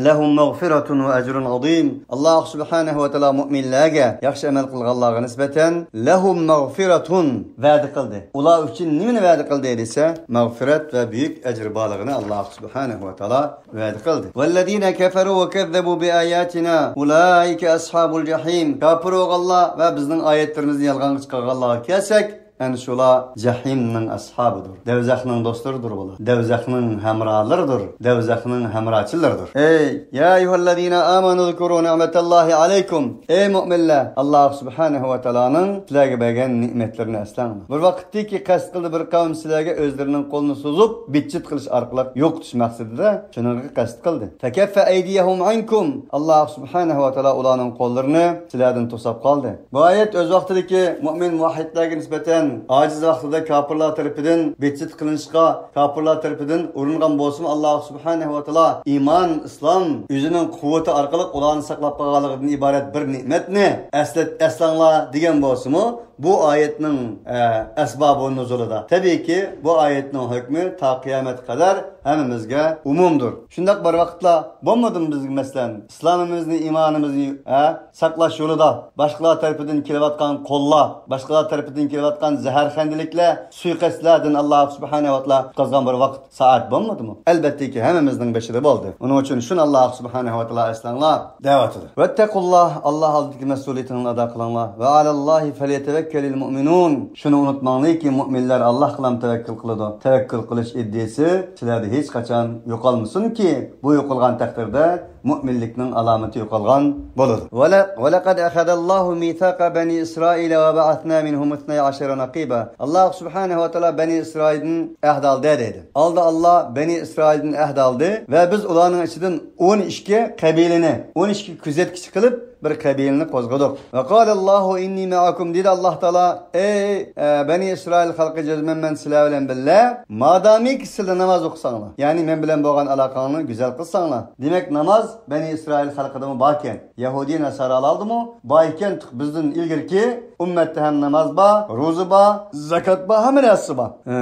لهم مغفرة وأجر عظيم. ئاللا سۇبھانەھۇ ۋە تائالا مۇئمىنلەرگە، ياخشى ئەمەل قىلغانلارغا نىسبەتەن لەھۇم مەغفىرەتۇن ۋەدە قىلدى. ئۇلار ئۈچۈن نېمىنى ۋەدە قىلدى دېسە، مەغفىرەت ۋە بۈيۈك ئەجىر بارلىقىنى ئاللا سۇبھانەھۇ ۋە تائالا ۋەدە قىلدى. والذين كفروا وكذبوا بآياتنا أولئك أصحاب الجحيم. كاپىر بولغانلار ۋە بىزنىڭ ئايەتلىرىمىزنى يالغانغا چىقارغانلارغا كەلسەك، ئەنە شۇلار جەھىمنىڭ ئەسھابىدۇر. دەۋزەخنىڭ دوستلىرىدۇر بۇلار. دەۋزەخنىڭ ھەمراھلىرىدۇر. دەۋزەخنىڭ ھەمراھچىلىرىدۇر. ئەي، يا أيها الذين آمنوا اذكروا نعمة الله عليكم. ئەي مۆمىنلەر، ئاللا سۇبھانەھۇ ۋە تائالانىڭ سىلەرگە بەرگەن نېمەتلىرىنى ئەسلەڭلار. بىر ۋاقىتتىكى قەست قىلدى بىر قەۋم سىلەرگە ئۆزلىرىنىڭ قولىنى سوزۇپ، بىتچىت قىلىش ئارقىلىق يوقىتىش مەقسىتىدە شۇنىڭغا قەست قىلدى. فكف أيديهم عنكم. ئاللا سۇبھانەھۇ ۋە تائالا ئۇلارنىڭ قوللىرىنى سىلەردىن توساپ قالدى. بۇ ئايەت ئۆز ۋاقتىدىكى مۆمىن مۇۋەھھىدلەرگە نىسبەتەن ئاجىز ۋاقتىدا كاپىرلار تەرىپىدىن بىتچىت قىلىنىشقا، كاپىرلار تەرىپىدىن ئۇرۇنغان بولسىمۇ، ئاللا سۇبھانەھۇ ۋە تائالا ئىمان، ئىسلام ئۆزىنىڭ قۇۋۋىتى ئارقىلىق ئۇلارنى ساقلاپ قالغانلىقىدىن ئىبارەت بىر نېمەتنى ئەسلەت-، ئەسلەڭلار دېگەن بولسىمۇ، بۇ ئايەتنىڭ، ئە، ئەسبابۇ نۇزۇلىدا. تەبىئىيكى، بۇ ئايەتنىڭ ھۆكمى تا قىيامەتكە قەدەر ھەممىمىزگە ئومۇمدۇر. شۇنداق بىر ۋاقىتلار بولمىدىمۇ بىزگە، مەسىلەن، ئىسلامىمىزنى، ئىمانىمىزنى، ھە، ساقلاش يولىدا باشقىلار تەرىپىدىن كېلىۋاتقان قوللار، باشقىلار تەرىپىدىن كېلىۋاتقان زەھەرخەندىلىكلەر، سۇيىقەستلەردىن ئاللا سۇبھانەھۇ ۋە تائالا قۇتقۇزغان بىر ۋاقىت، سائەت بولمىدىمۇ؟ ئەلبەتتىكى، ھەممىمىزنىڭ بېشىدا بولدى. ئۇنىڭ ئۈچۈن شۇنى ئاللا سۇبھانەھۇ ۋە تائالا ئەسلەڭلار دەۋاتىدۇ. ۋەتتەقۇللاھ، ئاللا ئالدىدىكى مەسئۇلىيىتىڭلارنى ئادا قىلىڭلار. ۋە ئەلەللاھى فەليەتەۋەككەلىل مۇئمىنۇن. شۇنى ئۇنتۇماڭلاركى، مۆمىنلەر ئاللاھقىلا تەۋەككۈل قىلىدۇ. تەۋەككۈل قىلىش ئىدىيىسى سىلەردە ھېچقاچان يوقالمىسۇنكى، بۇ يوقالغان تەقدىردە مۆمىنلىكنىڭ ئالامىتى يوقالغان بولىدۇ. ۋەلە-، ۋەلەقەد ئەخەزەللاھۇ مىساقە بەنى ئىسرائىلە ۋە بەئەسنا مىنھۇم ئىسنەي ئەشەرە نەقىبە. ئاللا سۇبھانەھۇ ۋە تائالا بەنى ئىسرائىلدىن ئەھد ئالدى دەيدۇ. ئالدى ئاللا بەنى ئىسرائىلدىن ئەھد ئالدى ۋە بىز ئۇلارنىڭ ئىچىدىن ئون ئىككى قەبىلىنى، ئون ئىككى كۆزەتكۈچى قىلىپ، بىر قەبىلىنى قوزغىدۇق. ۋە قالەللاھۇ ئىننى مەئەكۇم، دېدى ئاللا تائالا، ئەي، ئە، بەنى ئىسرائىل خەلقى، جەزمەن مەن سىلەر بىلەن بىللە، مادامىكى سىلەر ناماز ئوقۇساڭلار، يەنى مەن بىلەن بولغان ئالاقەڭلارنى گۈزەل قىلساڭلار. دېمەك، ناماز بەنى ئىسرائىل خەلقىدىمۇ باركەن. يەھۇدىي ناسارالاردا بۇ بايكەن، بىزدىن ئىلگىرىكى ئۈممەتتە ھەم ناماز بار، روزا بار، زاكات بار، ھەممە نەرسىسى بار. ھە.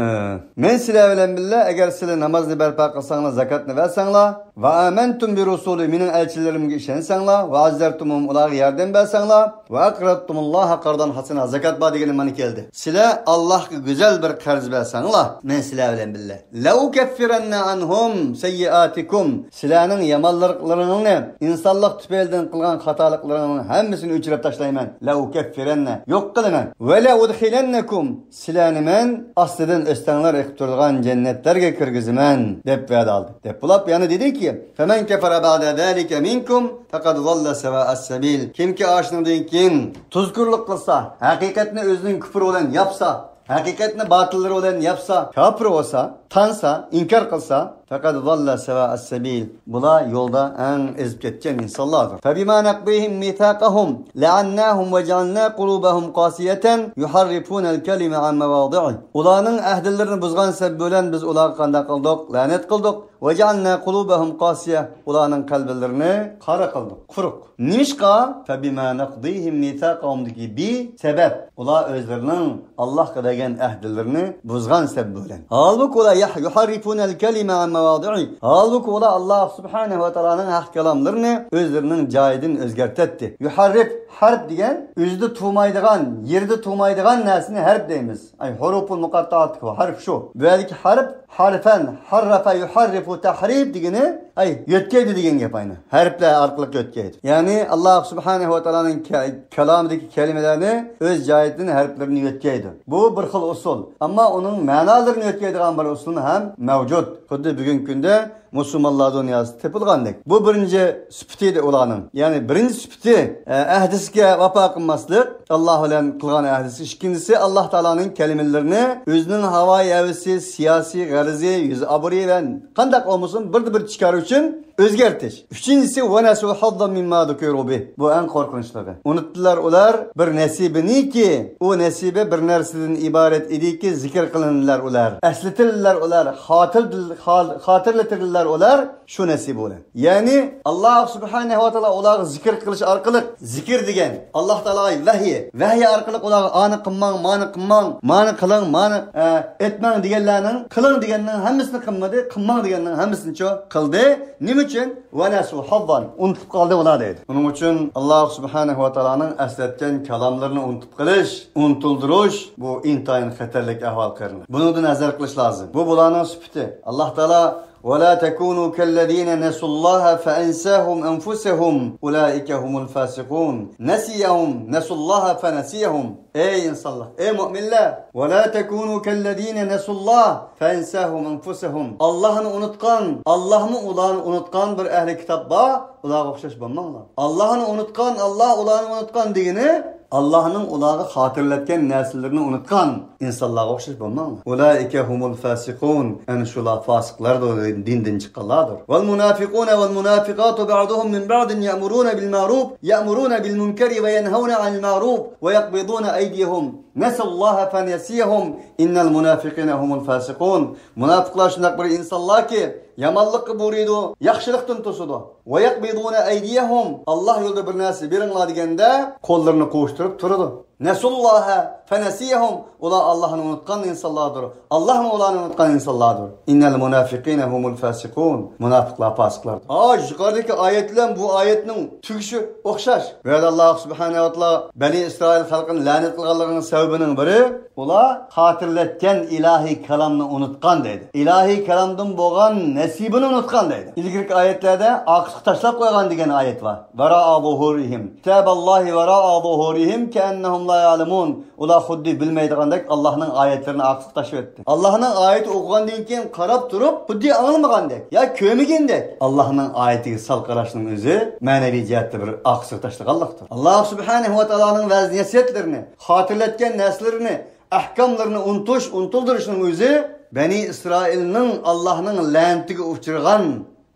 مەن سىلەر بىلەن بىللە، ئەگەر سىلەر نامازنى بەرپا قىلساڭلار، زاكاتنى بەرسەڭلار، ۋە ئامەنتۇم بىرۇسۇلى، مېنىڭ ئەلچىلىرىمگە ئىشەنسەڭلار، ۋە ئەززەرتۇمۇھۇم، ئۇلارغا ياردەم بەرسەڭلار، ۋە ئەقرەزتۇمۇللاھە قەرزەن ھەسەنە، زاكات بار دېگىنى مانا كەلدى. سىلەر ئاللاھقا گۈزەل بىر قەرز بەرسەڭلار، مەن سىلەر بىلەن بىللە. لەئۇكەففىرەننە ئەنھۇم سەييىئاتىكۇم، سىلەرنىڭ يامانلىقلىرىڭلارنى، ئىنسانلىق تۈپەيلىدىن قىلغان خاتالىقلىرىڭلارنى ھەممىسىنى ئۆچۈرۈپ تاشلايمەن. لەئۇكەففىرەننە، يوق قىلىمەن. ۋە لەئۇدخىلەننەكۇم، سىلەرنى مەن ئاستىدىن ئۆستەڭلەر ئېقىپ تۇرىدىغان جەننەتلەرگە كىرگۈزىمەن، دەپ ۋەدە ئالدى. دەپ بولۇپ يەنە دېدىكى، فەمەن كەفەرە بەئدە زالىكە مىنكۇم فەقەد زاللە سەۋائەس سەبىل. كىمكى ئاشۇنىڭدىن كېيىن تۇزكورلۇق قىلسا، ھەقىقەتنى ئۆزىنىڭ كۇپرى بىلەن ياپسا، ھەقىقەتنى باتىللىرى بىلەن ياپسا، كاپىر بولسا، تانسا، ئىنكار قىلسا، فەقەد زاللە سەۋائەس سەبىل. بۇلار يولدا ئەڭ ئېزىپ كەتكەن ئىنسانلاردۇر. فەبىما نەقزىھىم مىساقەھۇم لەئەنناھۇم ۋەجەئەلنا قۇلۇبەھۇم قاسىيەتەن يۇھەررىفۇنەل كەلىمە ئەن مەۋادىئىھ. ئۇلارنىڭ ئەھدىلىرىنى بۇزغان سەۋەب بىلەن بىز ئۇلارغا قانداق قىلدۇق؟ لەنەت قىلدۇق. ۋەجەئەلنا قۇلۇبەھۇم قاسىيە. ئۇلارنىڭ قەلبلىرىنى قارا قىلدۇق، قۇرۇق. نېمىشقا؟ فەبىما نەقزىھىم مىساقەھۇمدىكى بى سەۋەب. ئۇلار ئۆزلىرىنىڭ ئاللاھقا بەرگەن ئەھدىلىرىنى بۇزغان سەۋەب بىلەن. ھالبۇكى، ئۇلار يەھ-، يۇھەررىفۇنەل كەلىمە ئەن مەۋادىئىھ. ھالبۇكى، ئۇلار ئاللاھ سۇبھانەھۇ ۋە تائالانىڭ ھەق كالاملىرىنى ئۆزلىرىنىڭ جايىدىن ئۆزگەرتەتتى. يۇھەررىف، ھەرپ دېگەن ئۆزىدە تۇرمايدىغان، يېرىدە تۇرمايدىغان نەرسىنى ھەرپ دەيمىز. ئەي، ھۇرۇپۇل مۇقەتتائات، ھەرپ شۇ. بۇ يەردىكى ھەرپ، ھەرفەن، ھەررەفە، يۇھەررىفۇ تەھرىپ دېگىنى، ئەي، يۆتكەيدۇ دېگەن گەپ ئاينى. ھەرپلەر ئارقىلىق يۆتكەيدۇ. يەنى، ئاللاھ سۇبھانەھۇ ۋە تائالانىڭ كە-، كالامىدىكى كەلىمىلەرنى ئۆز جايىدىن ھەرپلىرىنى يۆتكەيدۇ. بۇ بىر خىل ئۇسۇل. ئەمما ئۇنىڭ مەنالىرىنى يۆتكەيدىغان بىر ئۇسۇل ھەم مەۋجۇت. خۇددى بۈگۈنكى كۈندە مۇسۇلمانلار دۇنياسىدا تېپىلغاندەك. بۇ بىرىنچى سۈپىتى ئىدى ئۇلارنىڭ. يەنى بىرىنچى سۈپىتى، ئە، ئەھدىسىگە ۋاپا قىلماسلىق، ئاللاھ بىلەن قىلغان ئەھدىسى. ئىككىنچىسى، ئاللاھ تائالانىڭ كەلىمىلىرىنى ئۆزىنىڭ ھاۋايى ھەۋىسى، سىياسىي غەرىزى، يۈز ئابرۇيى بىلەن قانداق بولمىسۇن، بىردە بىر چىقارۇش ئۈچۈن ئۆزگەرتىش. ئۈچىنچىسى، ونسوا حظا مما ذكروا به. بۇ ئەڭ قورقۇنچلۇقى. ئۇنتتىلار ئۇلار بىر نەسىبىنىكى، ئۇ نەسىبە بىر نەرسىدىن ئىبارەت ئىدىكى، زىكىر قىلىندىلار ئۇلار. ئەسلىتىلدىلەر ئۇلار. خاتىر-، خال-، خاتىرىلىتىلدىلەر ئۇلار شۇ نەسىبە بىلەن. يەنى، ئاللاھ سۇبھانەھۇ ۋە تائالا ئۇلارغا زىكىر قىلىش ئارقىلىق، زىكىر دېگەن، ئاللاھ تائالاغا ۋەھىي، ۋەھىي ئارقىلىق ئۇلارغا ئانى قىلماڭ، مانى قىلماڭ، مانى قىلىڭ، مانى، ئە، ئېيتماڭ دېگەنلەرنىڭ، قىلىڭ دېگەننىڭ ھەممىسىنى قىلمىدى، قىلماڭ دېگەننىڭ ھەممىسىنىچۇ قىلدى. نېمە ئۈچۈن؟ ونسوا حظا، ئۇنتۇپ قالدى ئۇلار دەيدۇ. شۇنىڭ ئۈچۈن ئاللاھ سۇبھانەھۇ ۋە تائالانىڭ ئەسلەتكەن كالاملىرىنى ئۇنتۇپ قېلىش، ئۇنتۇلدۇرۇش، بۇ ئىنتايىن خەتەرلىك ئەھۋال، قېرىنداش. بۇنىڭدىن ھەزەر قىلىش لازىم. بۇ بۇلارنىڭ سۈپىتى. ئاللاھ تائالا، ولا تكونوا كالذين نسوا الله فأنساهم أنفسهم أولئك هم الفاسقون. نسيهم، نسوا الله فنسيهم. ئەي ئىنسانلار، ئەي مۆمىنلەر، ولا تكونوا كالذين نسوا الله فأنساهم أنفسهم. ئاللاھنى ئۇنتقان، ئاللاھمۇ ئۇلارنى ئۇنتقان بىر ئەھلى كىتاب بار، ئۇلارغا ئوخشاش بولماڭلار. ئاللاھنى ئۇنتقان، ئاللاھ ئۇلارنى ئۇنتقان دېگىنى، ئاللاھنىڭ ئۇلارغا خاتىرىلەتكەن نەرسىلىرىنى ئۇنتقان ئىنسانلارغا ئوخشاش بولماڭلار. أولئك هم الفاسقون. ئەنە شۇلار فاسىقلاردۇر، دىندىن چىققانلاردۇر. والمنافقون والمنافقات بعضهم من بعض يأمرون بالمعروف، يأمرون بالمنكر وينهون عن المعروف ويقبضون أيديهم. نسوا الله فنسيهم. إن المنافقين هم الفاسقون. مۇناپىقلار شۇنداق بىر ئىنسانلاركى، يامانلىققا بۇيرۇيدۇ، ياخشىلىقتىن توسىدۇ. ويقبضون أيديهم. ئاللاھ يولىدا بىر نەرسە بېرىڭلار دېگەندە، قوللىرىنى قوۋۇشتۇرۇپ تۇرىدۇ. نسوا الله فنسيهم. ئۇلار ئاللاھنى ئۇنتقان ئىنسانلاردۇر. ئاللاھمۇ ئۇلارنى ئۇنتقان ئىنسانلاردۇر. إن المنافقين هم الفاسقون. مۇناپىقلار پاسىقلاردۇر. ھا، يۇقىرىدىكى ئايەت بىلەن بۇ ئايەتنىڭ تۈگىشى ئوخشاش. بۇ يەردە ئاللاھ سۇبھانەھۇ ۋە تائالا بەنى ئىسرائىل خەلقىنى لەنەت قىلغانلىقىنىڭ سەۋەبىنىڭ بىرى، ئۇلار خاتىرىلەتكەن ئىلاھىي كالامنى ئۇنتقان دەيدۇ. ئىلاھىي كالامدىن بولغان نەسىبىنى ئۇنتقان دەيدۇ. ئىلگىرىكى ئايەتلەردە ئارقىسىغا تاشلاپ قويغان دېگەن ئايەت بار. وراء ظهورهم. كتاب الله وراء ظهورهم كأنهم لا يعلمون. ئۇلار خۇددى بىلمەيدىغاندەك ئاللاھنىڭ ئايەتلىرىنى ئارقىسىغا تاشلىۋەتتى. ئاللاھنىڭ ئايىتى ئوقۇغاندىن كېيىن قاراپ تۇرۇپ، خۇددى ئاڭلىمىغاندەك يا كۆرمىگەندەك ئاللاھنىڭ ئايىتىگە سەل قاراشنىڭ ئۆزى مەنىۋى جەھەتتە بىر ئارقىسىغا تاشلىغانلىقتۇر. ئاللاھ سۇبھانەھۇ ۋە تائالانىڭ ۋەز-نەسىھەتلىرىنى، خاتىرىلەتكەن نەرسىلىرىنى، ئەھكاملىرىنى ئۇنتۇش، ئۇنتۇلدۇرۇشنىڭ ئۆزى بەنى ئىسرائىلنىڭ ئاللاھنىڭ لەنىتىگە ئۇچرىغان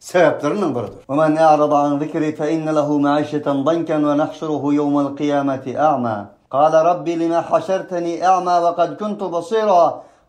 سەۋەبلىرىنىڭ بىرىدۇر. ومن أعرض عن ذكري فإن له معيشة ضنكا ونحشره يوم القيامة أعمى. قال رب لم حشرتني أعمى وقد كنت بصيرا.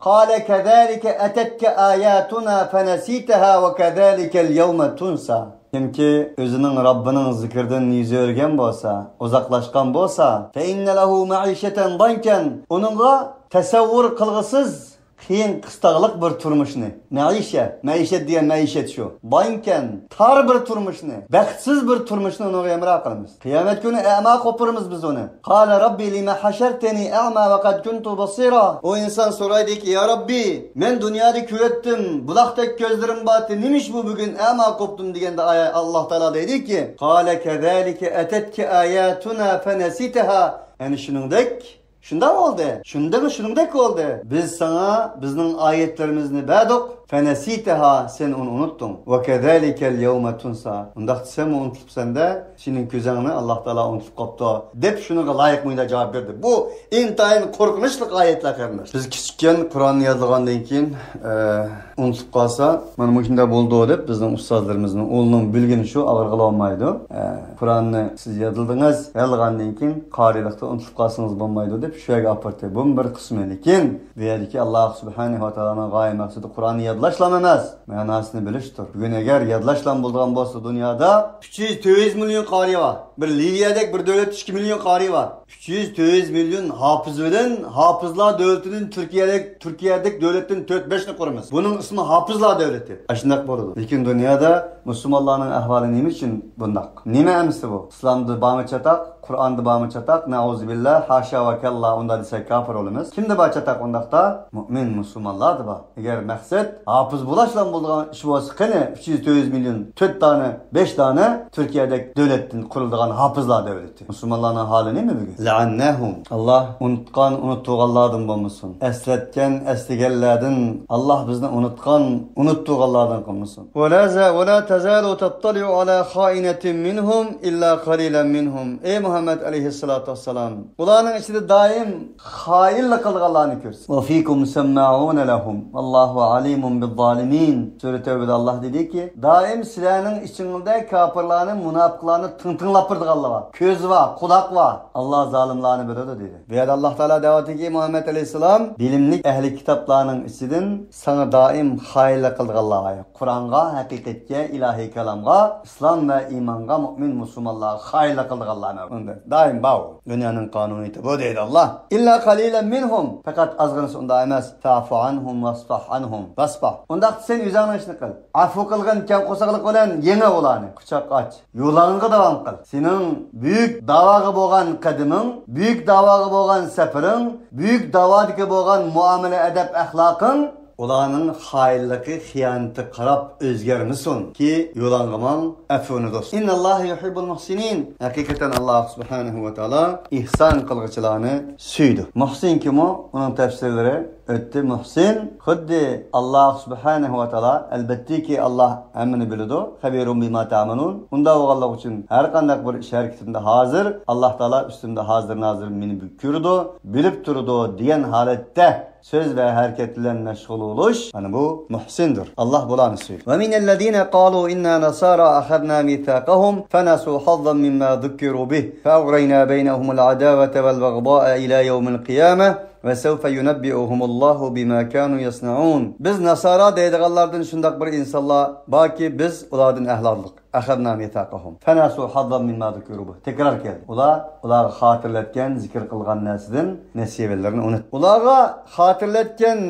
قال كذلك أتتك آياتنا فنسيتها وكذلك اليوم تنسى. كىمكى ئۆزىنىڭ رەببىنىڭ زىكرىدىن يۈز ئۆرۈگەن بولسا، ئۇزاقلاشقان بولسا، فإن له معيشة ضنكا، ئۇنىڭغا تەسەۋۋۇر قىلغۇسىز قىيىن قىستاقلىق بىر تۇرمۇشنى، مەئىشە، مەئىشەت دېگەن مەئىشەت شۇ، ضنكا، تار بىر تۇرمۇشنى، بەختسىز بىر تۇرمۇشنى ئۇنىڭغا ھەمراھ قىلىمىز. قىيامەت كۈنى ئەما قوپۇرىمىز بىز ئۇنى. قال رب لم حشرتني أعمى وقد كنت بصيرا. ئۇ ئىنسان سورايدىكى، يا رەببى، مەن دۇنيادا كۆرەتتىم، بۇلاقتەك كۆزلىرىم بارتى، نېمە ئىش بۇ بۈگۈن ئەما قوپتۇم دېگەندە، ئايە-، ئاللاھ تائالا دەيدىكى، قال كذلك أتتك آياتنا فنسيتها. ئەنە شۇنىڭدەك شۇنداق بولدى. شۇندىمۇ شۇنىڭدەك بولدى. بىز ساڭا بىزنىڭ ئايەتلىرىمىزنى بەردۇق. فنسيتها، سەن ئۇنى ئۇنتتۇڭ. وكذلك اليوم تنسى. ئۇنداقتا سەنمۇ ئۇنتۇلۇپسەن-دە، سېنىڭ كۆزۈڭنى ئاللاھ تائالا ئۇنتۇلۇپ قاپتۇ، دەپ شۇنىڭغا لايىق مۇنداق جاۋاب بەردى. بۇ ئىنتايىن قورقۇنچلۇق ئايەتلەر، قېرىنداش. بىز كىچىككەن قۇرئاننى يادلىغاندىن كېيىن، ئە، ئۇنتۇلۇپ قالسا، مانا مۇشۇنداق بولىدۇ دەپ بىزنىڭ ئۇستازلىرىمىزنىڭ ئۇلىنىڭ بىلگىنى شۇ، ئاغرىغىلى بولمايدۇ. ئە، قۇرئاننى سىز يادلىدىڭىز، يادلىغاندىن كېيىن قارىيلىقتا ئۇنتۇلۇپ قالسىڭىز بولمايدۇ دەپ شۇ يەرگە ئاپىرىتتى. بۇمۇ بىر قىسمى. لېكىن بۇ يەردىكى ئاللاھ سۇبھانەھۇ ۋە تائالانىڭ غايە مەقسىتى قۇرئاننى يادلاشلام ئەمەس، مەناسىنى بىلىشتۇر. بۈگۈن ئەگەر يادلاشلام بولىدىغان بولسا دۇنيادا ئۈچ يۈز، تۆت يۈز مىليون قارىي بار. بىر لىۋىيەدەك بىر دۆلەتتە ئىككى مىليون قارىي بار. ئۈچ يۈز، تۆت يۈز مىليون ھاپىز بىلەن ھاپىزلار دۆلىتىدىن تۈركىيەدەك، تۈركىيەدەك دۆلەتتىن تۆت، بەشنى قۇرىمىز. بۇنىڭ ئىسمى ھاپىزلار دۆلىتى. ئاشۇنداق بولىدۇ. لېكىن دۇنيادا مۇسۇلمانلارنىڭ ئەھۋالى نېمە ئۈچۈن بۇنداق؟ نېمە ئەمىسە بۇ؟ ئىسلامدا بارمۇ چاتاق؟ قۇرئاندا بارمۇ چاتاق؟ نەئۇزۇبىللا، ھاشا ۋە كاللا، ئۇنداق دېسەك كاپىر بولىمىز. كىمدە بار چاتاق ئۇنداقتا؟ مۆمىن مۇسۇلمانلاردا بار. ئەگەر مەقسەت ھاپىز بولاشلا بولىدىغان ئىش بولسا، قېنى ئۈچ يۈز، تۆت يۈز مىليون، تۆت دانە، بەش دانە تۈركىيەدەك دۆلەتتىن قۇرۇلىدىغان ھاپىزلار دۆلىتى؟ مۇسۇلمانلارنىڭ ھالى نېمە بۈگۈن؟ لەئەننەھۇم. ئاللاھ ئۇنتقان، ئۇنتۇغانلاردىن بولمىسۇن. ئەسلەتكەن، ئەسلىگەنلەردىن، ئاللاھ بىزنى ئۇنتقان، ئۇنتۇغانلاردىن قىلمىسۇن. ولا ز-، ولا تزال تطلع على خائنة منهم إلا قليلا منهم. ئەي مۇھەممەد ئەلەيھىسسالاتۇ ۋەسسالام، ئۇلارنىڭ ئىچىدە دائىم خائىنلىق قىلىدىغانلارنى كۆرىسەن. وفيكم سماعون لهم والله عليم بالظالمين. سۈرە تەۋبىدە ئاللاھ دېدىكى، دائىم سىلەرنىڭ ئىچىڭلاردا كاپىرلارنى، مۇناپىقلارنى تىڭ تىڭلاپ بىر قىلغانلار بار، كۆزى بار، قۇلاقى بار. ئاللا زالىملارنى بىلىدۇ دېدى. بۇ يەردە ئاللا تائالا دەۋاتىدۇكى، مۇھەممەد ئەلەيھىسسالام، بىلىملىك ئەھلى كىتابلارنىڭ ئىچىدىن ساڭا دائىم خائىنلىق قىلىدىغانلار، قۇرئانغا، ھەقىقەتكە، ئىلاھىي كالامغا، ئىسلام ۋە ئىمانغا، مۇئمىن مۇسۇلمانلارغا خائىنلىق قىلىدىغانلار مەن ئۇندا دائىم بار. ئۇ دۇنيانىڭ قانۇنىيىتى بۇ دەيدۇ ئاللا. إلا قليلا منهم، پەقەت ئازغىنىسى ئۇنداق ئەمەس. فاعف عنهم واصفح عنهم واصفح. ئۇنداقتا سەن ئۆزۈڭنىڭ ئىشىنى قىل. ئەفۇ قىلغىن، كەڭ قورساقلىق بىلەن يېڭى ئۇلارنى. قۇچاق ئاچ. يولۇڭغا داۋام قىل. سېنىڭ بۈيۈك داۋاغا بولغان قەدىمىڭ، بۈيۈك داۋاغا بولغان سەپىرىڭ، بۈيۈك داۋادىكى بولغان مۇئامىلە، ئەدەپ، ئەخلاقىڭ ئۇلارنىڭ خائىنلىقى، خىيانىتىگە قاراپ ئۆزگەرمىسۇن. كى يولۇڭغا ماڭ، ئەپۇنى توس. إن الله يحب المحسنين. ھەقىقەتەن ئاللا سۇبھانەھۇ ۋە تائالا ئېھسان قىلغۇچىلارنى سۆيىدۇ. مۇھسىن كىمۇ؟ ئۇنىڭ تەپسىرلىرى ئۆتتى. مۇھسىن خۇددى ئاللا سۇبھانەھۇ ۋە تائالا، ئەلبەتتىكى، ئاللا ھەممىنى بىلىدۇ. خبير بما تعملون. ئۇنداق بولغانلىقى ئۈچۈن ھەر قانداق بىر ئىش ھەرىكىتىمدە ھازىر، ئاللا تائالا ئۈستۈمدە ھازىر نازىر مېنى كۆرىدۇ، بىلىپ تۇرىدۇ دېگەن ھالەتتە سۆز ۋە ھەرىكەت بىلەن مەشغۇل بولۇش، مانا بۇ مۇھسىندۇر. ئاللا بۇلارنى سۆيىدۇ. ومن الذين قالوا إنا نصارى أخذنا ميثاقهم فنسوا حظا مما ذكروا به فأغرينا بينهم العداوة والبغضاء إلى يوم القيامة وسوف ينبئهم الله بما كانوا يصنعون. بىز ناسارا دەيدىغانلاردىن شۇنداق بىر ئىنسانلار باركى، بىز ئۇلاردىن ئەھلى ئالدۇق. أخذنا ميثاقهم فنسوا حظا مما ذكروا به. تەكرار كەلدى. ئۇلار، ئۇلارغا خاتىرىلەتكەن، زىكىر قىلغان نەرسىدىن نېسىۋىلىرىنى ئۇنتۇپ. ئۇلارغا خاتىرىلەتكەن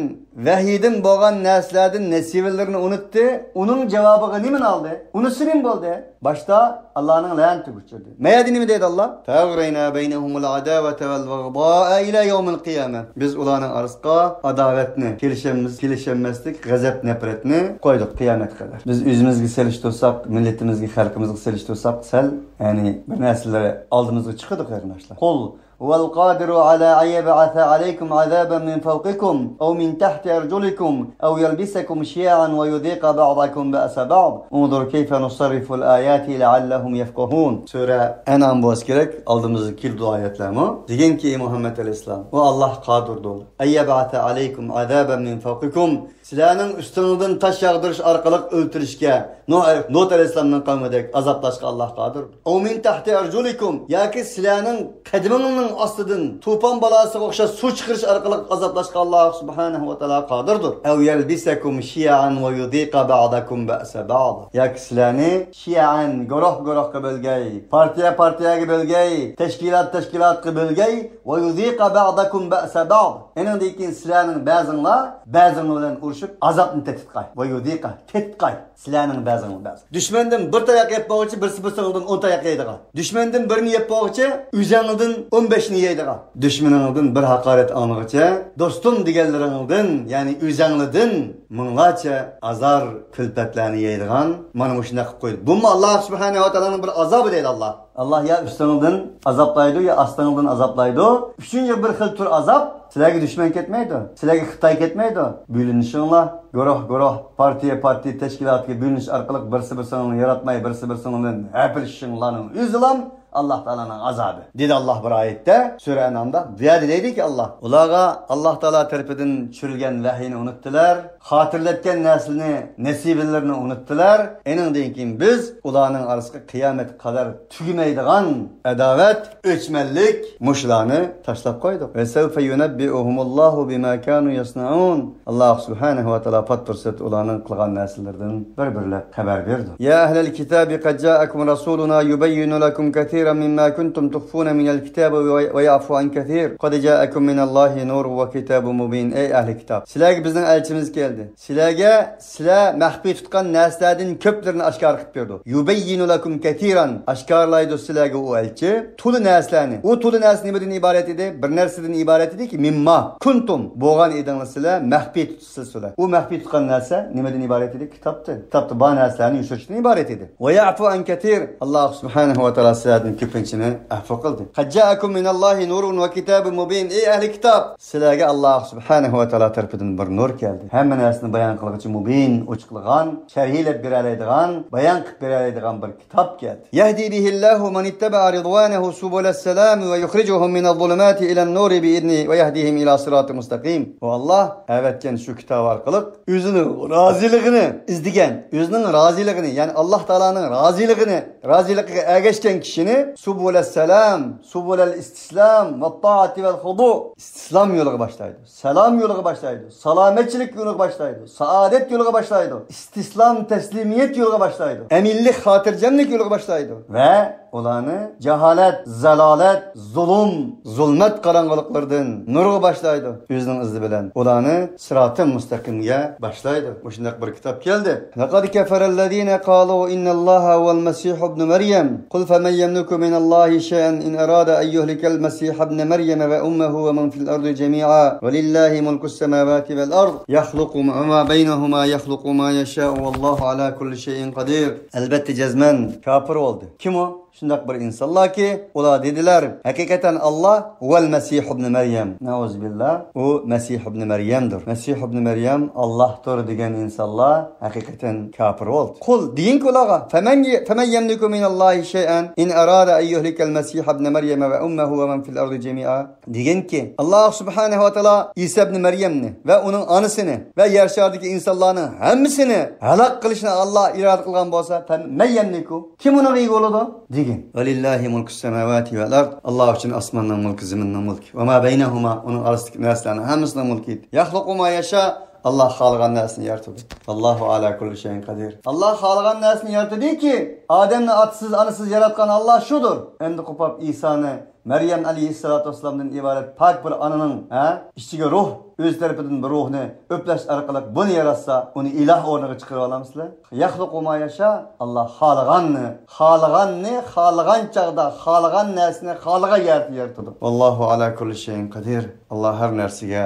ۋەھىيدىن بولغان نەرسىلەردىن نېسىۋىلىرىنى ئۇنتتى. ئۇنىڭ جاۋابىغا نېمىنى ئالدى؟ ئۇنىسى نېمە بولدى؟ باشتا ئاللانىڭ لەنىتىگە ئۇچرىدى. مەيەدە نېمە دەيدۇ ئاللا؟ فأغرينا بينهم العداوة والبغضاء إلى يوم القيامة. بىز ئۇلارنىڭ ئارىسىغا ئاداۋەتنى، كېلىشەممىز، كېلىشەلمەسلىك، غەزەپ، نەپرەتنى قويدۇق قىيامەتكە قەدەر. بىز ئۆزىمىزگە سېلىشتۇرساق، مىللىتىمىزگە، خەلقىمىزگە سېلىشتۇرساق، سەل، يەنى بىر نەرسىلەر ئالدىمىزغا چىقىدۇ، قېرىنداشلار. قل هو القادر على أن يبعث عليكم عذابا من فوقكم أو من تحت أرجلكم أو يلبسكم شيعا ويذيق بعضكم بأس بعض انظر كيف نصرف الآيات لعلهم يفقهون. سۈرە ئەنئام بولسا كېرەك، ئالدىمىزدا كېلىدۇ ئايەتلەرمۇ. دېگىنكى، ئەي مۇھەممەد ئەلەيھىسسالام، ئۇ ئاللا قادىردۇر. أن يبعث عليكم عذابا من فوقكم. سىلەرنىڭ ئۈستىڭىزدىن تاش ياغدۇرۇش ئارقىلىق ئۆلتۈرۈشكە، نۇھ، لۇت ئەلەيھىسسالامنىڭ قەۋمىدەك ئازابلاشقا ئاللا قادىر. أو من تحت أرجلكم، ياكى سىلەرنىڭ قەدىمىڭنىڭ ئاستىدىن توپان بالاسىغا ئوخشاش سۇ چىقىرىش ئارقىلىق ئازابلاشقا ئاللا سۇبھانەھۇ ۋە تائالا قادىردۇر. أو يلبسكم شيعا ويذيق بعضكم بأس بعض. ياكى سىلەرنى شيعا، گۇرۇھ گۇرۇھقا بۆلگەي، پارتىيە پارتىيەگە بۆلگەي، تەشكىلات تەشكىلاتقا بۆلگەي، ويذيق بعضكم بأس بعض. ئېنىڭدىن كېيىن سىلەرنىڭ بەزىڭلار بەزىڭلار بىلەن ئۇرۇشۇپ، ئازابنى تېتىتقاي. ويذيق، تېتىتقاي. سىلەرنىڭ بەزىڭلار بەزىڭ. دۈشمەندىن بىر تاياق يەپ بولغۇچە، بىرسى بىرسىڭىزدىن ئون تاياق يەيدىغان. دۈشمەندىن بىرنى يەپ بولغۇچە، ئۆزەڭدىن ئون بەشنى يەيدىغان. دۈشمىنىڭدىن بىر ھاقارەت ئاڭلىغۇچە، دوستۇم دېگەنلىرىڭدىن، يەنى ئۆزەڭلىدىن مىڭلارچە ئازار كۈلپەتلەرنى يەيدىغان، مانا مۇشۇنداق قىلىپ قويدى. بۇمۇ ئاللا سۇبھانەھۇ ۋە تائالانىڭ بىر ئازابى دەيدۇ ئاللا. ئاللا يا ئۈستىڭدىن ئازابلايدۇ، يا ئاستىڭدىن ئازابلايدۇ. ئۈچىنچى بىر خىل تۈر ئازاب، سىلەرگە دۈشمەن كەتمەيدۇ، سىلەرگە خىتاي كەتمەيدۇ. بۆلۈنۈشۈڭلار، گۇرۇھ گۇرۇھ، پارتىيە پارتىيە تەشكىلاتىغا بۆلۈنۈش ئارقىلىق بىرسى بىرسىڭلارنى ياراتماي، بىرسى بىرسىڭلار بىلەن ھەپىلىشىشىڭلارنىڭ ئۆزىلا ئاللا تائالانىڭ ئازابى. دېدى ئاللا بىر ئايەتتە، سۈرە ئەنئامدا. بۇ يەردە دەيدىكى ئاللا، ئۇلارغا ئاللا تائالا تەرىپىدىن چۈشۈرۈلگەن ۋەھىينى ئۇنتتىلار، خاتىرىلەتكەن نەرسىنى، نېسىۋىلىرىنى ئۇنتتىلار. ئېنىڭدىن كېيىن بىز ئۇلارنىڭ ئارىسىغا قىيامەتكە قەدەر تۈگىمەيدىغان ئەداۋەت، ئۆچمەنلىك، مۇشۇلارنى تاشلاپ قويدۇق. وسوف ينبئهم الله بما كانوا يصنعون. ئاللا سۇبھانەھۇ ۋە تائالا پات پۇرسەت ئۇلارنىڭ قىلغان نەرسىلىرىدىن بىر بىرلەپ خەۋەر بېرىدۇ. يا أهل الكتاب قد جاءكم رسولنا يبين لكم كثيرا مما كنتم تخفون من الكتاب ويعفو عن كثير قد جاءكم من الله نور وكتاب مبين. ئەي ئەھلى كىتاب، سىلەرگە بىزنىڭ ئەلچىمىز كەلدى. سىلەرگە، سىلەر مەخپىي تۇتقان نەرسىلەردىن كۆپلىرىنى ئاشكارا قىلىپ بېرىدۇ. يبين لكم كثيرا، ئاشكارىلايدۇ سىلەرگە ئۇ ئەلچى تولا نەرسىلەرنى. ئۇ تولا نەرسە نېمىدىن ئىبارەت ئىدى؟ بىر نەرسىدىن ئىبارەت ئىدىكى، مما كنتم، بولغان ئىدىڭلار سىلەر مەخپىي تۇتۇشسىز سىلەر. ئۇ مەخپىي تۇتقان نەرسە نېمىدىن ئىبارەت ئىدى؟ كىتابتىن. كىتابتا بار نەرسىلەرنى يوشۇرۇشتىن ئىبارەت ئىدى. ويعفو عن كثير، ئاللا سۇبھانەھۇ ۋە تائالا سىلەردىن كۆپىنچىنى ئەفۇ قىلدى. قد جاءكم من الله نور وكتاب مبين. ئەي ئەھلى كىتاب، سىلەرگە ئاللا سۇبھانەھۇ ۋە تائالا تەرىپىدىن بىر نۇر كەلدى. ھەممە نەرسىنى بايان قىلغۇچى مۇبىن، ئوچۇقلىغان، شەرھلەپ بېرەلەيدىغان، بايان قىلىپ بېرەلەيدىغان بىر كىتاب كەلدى. يهدي به الله من اتبع رضوانه سبل السلام ويخرجهم من الظلمات إلى النور بإذنه ويهديهم إلى صراط مستقيم. ئۇ ئاللا ئەۋەتكەن شۇ كىتاب ئارقىلىق ئۆزىنىڭ رازىلىقىنى ئىزدىگەن، ئۆزىنىڭ رازىلىقىنى، يەنى ئاللا تائالانىڭ رازىلىقىنى، رازىلىقىغا ئەگەشكەن كىشىنى سبل السلام، سبل الاستسلام والطاعة والخضوع. ئىستىسلام يولىغا باشلايدۇ. سالام يولىغا باشلايدۇ. سالامەتچىلىك يولىغا باشلايدۇ. سائادەت يولىغا باشلايدۇ. ئىستىسلام، تەسلىمىيەت يولىغا باشلايدۇ. ئەمىنلىك، خاتىرجەملىك يولىغا باشلايدۇ. ۋە ئۇلارنى جاھالەت، زالالەت، زۇلۇم، زۇلمەت قاراڭغۇلۇقلىرىدىن نۇرغا باشلايدۇ. ئۆزىنىڭ ئىزى بىلەن ئۇلارنى سىراتى مۇستەقىمگە باشلايدۇ. مۇشۇنداق بىر كىتاب كەلدى. لقد كفر الذين قالوا إن الله هو المسيح ابن مريم. قل فمن يملك من الله شيئا إن أراد أن يهلك المسيح ابن مريم وأمه ومن في الأرض جميعا ولله ملك السماوات والأرض يخلق ما بينهما يخلق ما يشاء والله على كل شيء قدير. ئەلۋەتتە جەزمەن كاپىر بولدى. كىم ئۇ؟ شۇنداق بىر ئىنسانلاركى، ئۇلار دېدىلەر، ھەقىقەتەن ئاللا ھۇۋەل مەسىھ ئىبنى مەريەم. نەئۇزۇبىللا، ئۇ مەسىھ ئىبنى مەريەمدۇر. مەسىھ ئىبنى مەريەم ئاللاھتۇر دېگەن ئىنسانلار ھەقىقەتەن كاپىر بولدى. قۇل، دېگىنكى ئۇلارغا، فەمەن ي-، فەمەن يەملىكۇ مىنەللاھى شەيئەن ئىن ئارادە ئەن يۇھلىكەل مەسىھ ئىبنە مەريەمە ۋە ئۇممەھۇ ۋە مەن فىل ئەردى جەمىئا. دېگىنكى، ئاللا سۇبھانەھۇ ۋە تائالا ئىسا ئىبنى مەريەمنى ۋە ئۇنىڭ ئانىسىنى ۋە يەر شارىدىكى ئىنسانلارنىڭ ھەممىسىنى ھالاك قىلىشنى ئاللا ئىرادە قىلغان بولسا، فەمەن يەملىكۇ، كىم ئۇنىڭغا ئىگە بولىدۇ؟ دېگىن. ۋەلىللاھى مۇلكۇس سەماۋاتى ۋەل ئەرد. ئاللا ئۈچۈن ئاسماننىڭ مۇلكى، زېمىننىڭ مۇلكى. ۋە ما بەينەھۇما، ئۇنىڭ ئارىسىدىكى نەرسىلەرنىڭ ھەممىسىنىڭ مۇلكى. يەخلۇقۇ ما يەشا. ئاللا خالىغان نەرسىنى يارىتىدۇ. ۋەللاھۇ ئالا كۇللى شەيئىن قەدىر. ئاللا خالىغان نەرسىنى يارىتىدۇكى، ئادەمنى ئاتىسىز، ئانىسىز ياراتقان ئاللا شۇدۇر. ئەمدى قوپاپ ئىسانى مەريەم ئەلەيھىسسالاتۇ ۋەسسالامدىن ئىبارەت پاك بىر ئانىنىڭ، ھە، ئىچىگە روھ، ئۆز تەرىپىدىن بىر روھنى ئۆپلەش ئارقىلىق بۇنى ياراتسا، ئۇنى ئىلاھ ئورنىغا چىقىرىۋالامسىلەر؟ يەخلۇقۇ ما يەشا. ئاللا خالىغاننى، خالىغاننى، خالىغان چاغدا، خالىغان نەرسىنى خالىغان يەردە يارىتىدۇ. ۋەللاھۇ ئالا كۇللى شەيئىن قەدىر. ئاللا ھەر نەرسىگە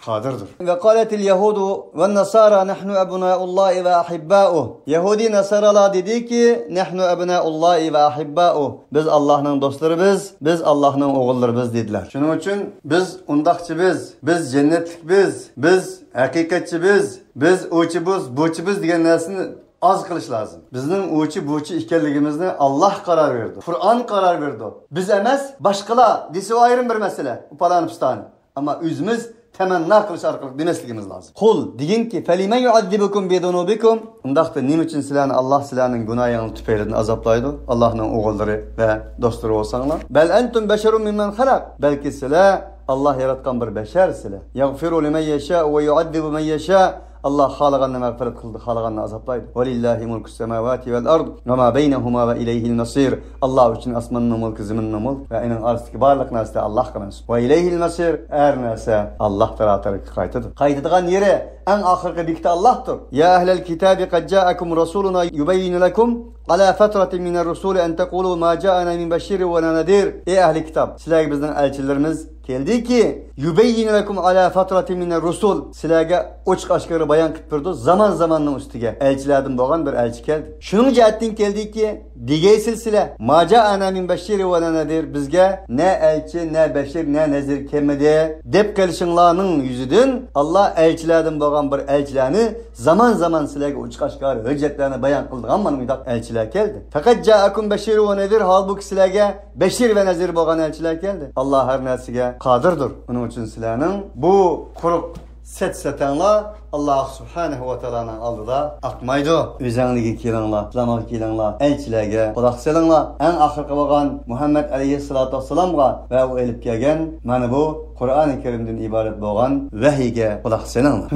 قادىردۇر. ۋە قالەتىل يەھۇدۇ ۋە نەسارا نەھنۇ ئەبنائۇللاھى ۋە ئەھىببائۇ. يەھۇدىي نەسارالار دېدىكى، نەھنۇ ئەبنائۇللاھى ۋە ئەھىببائۇ. بىز ئاللاھنىڭ دوستلىرىبىز، بىز ئاللاھنىڭ ئوغۇللىرىبىز دېدىلەر. شۇنىڭ ئۈچۈن بىز ئۇنداقچىبىز، بىز جەننەتلىكبىز، بىز ھەقىقەتچىبىز، بىز ئۇچىبىز، بۇچىبىز دېگەن نەرسىنى ئاز قىلىش لازىم. بىزنىڭ ئۇچى بۇچى ئىكەنلىكىمىزنى ئاللاھ قارار بېرىدۇ، قۇرئان قارار بېرىدۇ. بىز ئەمەس، باشقىلار دېسە ئۇ ئايرىم بىر مەسىلە، ئۇ پالانى پۇستانى. ئەمما ئۆزىمىز تەمەننا قىلىش ئارقىلىق دېمەسلىكىمىز لازىم. قۇل، دېگىنكى، فەلىمە يۇئەززىبۇكۇم بىزۇنۇبىكۇم. ئۇنداقتا نېمە ئۈچۈن سىلەرنى ئاللاھ سىلەرنىڭ گۇناھىڭىز تۈپەيلىدىن ئازابلايدۇ؟ ئاللاھنىڭ ئوغۇللىرى ۋە دوستلىرى بولساڭلار. بەل ئەنتۇم بەشەرۇم مىممەن خەلەق. بەلكى سىلەر ئاللاھ ياراتقان بىر بەشەرسىلەر. يەغفىرۇ لىمەن يەشائۇ ۋە يۇئەززىبۇ مەن يەشا. ئاللاھ خالىغاننى مەغپىرەت قىلىدۇ، خالىغاننى ئازابلايدۇ. ۋەلىللاھى مۇلكۇس سەماۋاتى ۋەل ئەرد ۋە ما بەينەھۇما ۋە ئىلەيھىل مەسىر. ئاللاھ ئۈچۈن ئاسماننىڭ مۇلكى، زېمىننىڭ مۇلكى ۋە ئۇنىڭ ئارىسىدىكى بارلىق نەرسە ئاللاھقا مەنسۇپ. ۋە ئىلەيھىل مەسىر، ھەر نەرسە ئاللاھ تەرەپىگە قايتىدۇ. قايتىدىغان يېرى، ئەڭ ئاخىرقى بېكىتى ئاللاھتۇر. يا ئەھلەل كىتابى قەد جائەكۇم رەسۇلۇنا يۇبەييىنۇ لەكۇم ئەلا فەترەتىن مىنەر رۇسۇلى ئەن تەقۇلۇ ما جائەنا مىن بەشىرىن ۋە لا نەزىر. ئەي ئەھلى كىتاب، سىلەرگە بىزنىڭ ئەلچىلىرىمىز كەلدىكى، يۇبەييىنۇ لەكۇم ئەلا فەترەتىن مىنەر رۇسۇل، سىلەرگە ئوچۇق ئاشكارا بايان قىلىپ بېرىدۇ، زامان زاماننىڭ ئۈستىگە ئەلچىلەردىن بولغان بىر ئەلچى كەلدى. شۇنىڭ جەھەتتىن كەلدىكى، دېگەيسىل سىلەر، ما جائەنا مىن بەشىرىن ۋە لا نەزىر، بىزگە نە ئەلچى، نە بەشىر، نە نەزىر كەلمىدى، دەپ قېلىشىڭلارنىڭ يۈزىدىن، ئاللا ئەلچىلەردىن بولغان بىر ئەلچىلەرنى زامان زامان سىلەرگە ئوچۇق ئاشكارا ھۆججەتلەرنى بايان قىلىدىغان مانا مۇنداق ئەلچىلەر كەلدى. فەقەد جائەكۇم بەشىرۇن ۋە نەزىر، ھالبۇكى سىلەرگە بەشىر ۋە نەزىر بولغان ئەلچىلەر كەلدى. ئاللا ھەر نەرسىگە قادىردۇر. ئۇنىڭ ئۈچۈن سىلەرنىڭ بۇ قۇرۇق سەت-سەتەڭلار ئاللا سۇبھانەھۇ ۋە تائالانىڭ ئالدىدا ئاقمايدۇ. ئۆزەڭلىگە كېلىڭلار، ئىسلامغا كېلىڭلار، ئەلچىلەرگە قۇلاق سېلىڭلار. ئەڭ ئاخىرقى بولغان مۇھەممەد ئەلەيھىسسالاتۇ ۋەسسالامغا ۋە ئۇ ئېلىپ كەلگەن مانا بۇ قۇرئانى كەرىمدىن ئىبارەت بولغان ۋەھىيگە قۇلاق سېلىڭلار.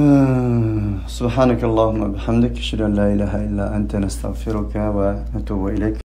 سبحانك اللهم وبحمدك، أشهد أن لا إله إلا أنت، نستغفرك ونتوب إليك.